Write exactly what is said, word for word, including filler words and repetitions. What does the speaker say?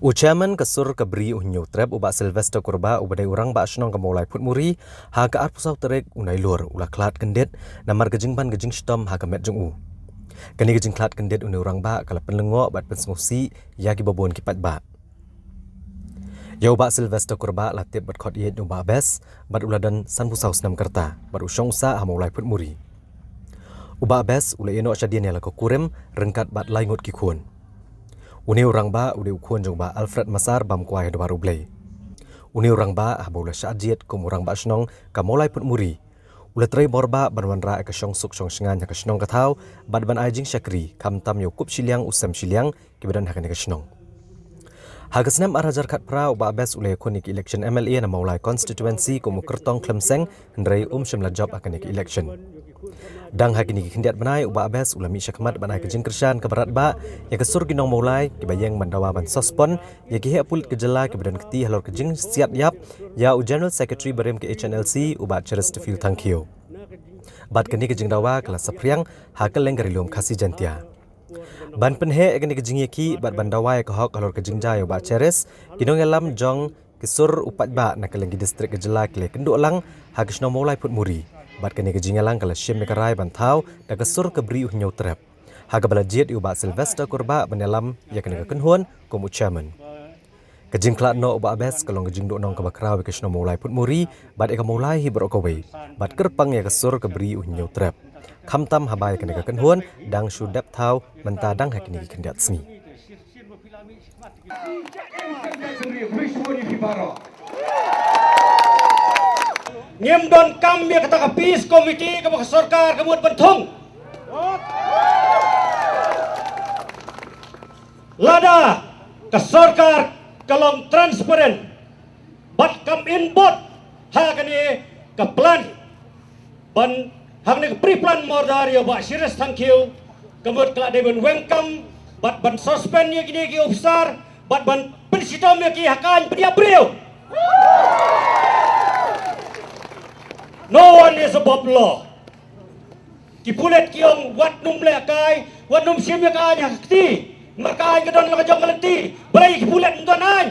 U Chairman ka Sur ka Bri u Hynñiewtrep, u Bah Sylvester Kurbah, uba dei u Rangbah Shnong ka Mawlai Phutmuri, ha ka arphew saw tarik u Nailur u la khlad kyndit namar ka jingban ka jingshitom ha ka met jong u. Kane ka jingkhlad kyndit une u Rangbah ka la pynlyngngoh bad pynsngewsih ïa kiba bun ki paidbah. Ïa u Bah Sylvester Kurbah la tip bad khot ïeit u Bah Best bad u la don sanphew saw snem ka rta bad u shong u sah ha Mawlai Phutmuri. U Bah Best u la ïehnoh shadien ïa la ka kurim ryngkat bad lai ngut ki khun. Une u Rangbah u dei u khun jong u Bah Alfred Massar, bam kwai ha dwar U Blei. Une u Rangbah haba u la shah jied kum u Rangbah Shnong ka Mawlai Phutmuri, u la trei bor bah ban wanrah ïa ka shongsuk shongshngaiñ ha ka shnong ka thaw bad ban ai jingshakri khamtam ïa u kup shiliang u sem shiliang kiba don ha kane ka shnong. Ha ka snem ar hajar khatphra u Bah Best u la ïakhun ïa ka election M L A na Mawlai constituency kum u kyrtong khlem seng, hynrei um shym la jop ha kane ka election. Dang ha kine ki khyndiat bnai u Bah Best u la mih shakhmat ban ai ka jingkyrshan kaba radbah ïa ka sur ki nong Mawlai kiba ïeng ban dawa ban suspend ïa ki heh pulit ka jylla kiba don kti halor ka jingsiat ïap ïa u General Secretary barim ka H N L C, u Bah Cheristerfield Thangkhiew. Bad kane ka jingdawa ka la saphriang ha kylleng ka Ri Lum Khasi Jaintia. Ban pynheh ïa kane ka jingïakhih bad ban dawa ïa ka hok halor ka jingjia ïa u Bah Cheris, ki nongïalam jong ki sur u paidbah na kylleng ki distrik ka jylla ki la ïakynduh lang ha ka shnong Mawlai Phutmuri. Bad kane ka jingïalang ka la shim ïa ka rai ban thaw da ka Sur ka Bri u Hynñiewtrep, ha kaba la jied ïa u Bah Sylvester Kurbah ban ïalam ïa kane ka kynhun kum u chairman. Ka jingkhlad noh u Bah Best ka long ka jingduhnong kaba khraw ïa ka shnong Mawlai Phutmuri bad ïa ka Mawlai hi baroh kawei, bad kyrpang ïa ka Sur ka Bri u Hynñiewtrep, khamtam haba ïa kane ka kynhun dang shu dep thaw mynta dang ha kine ki khyndiat sngi. Ngim don kam ïa kata ka peace committee kaba ka sorkar ka mut ban thung. Lada ka sorkar ka long transparent bad kam involve ha kane ka plan ban, ha kane ka pre-plan murder ïa u Bah Cheris Thangkhiew, ka mut ka la dei ban weng kam bad ban suspend ïa kine ki officer bad ban pynshitom ïa ki ha ka aiñ pynïap briew. No one is above law. Ki pulit ki ong wat nym leh kai, wat nym shim ïa ka aiñ ha ka kti. Namar ka aiñ ka don la ka jong ka lynti. Balei ki pulit ym don aiñ?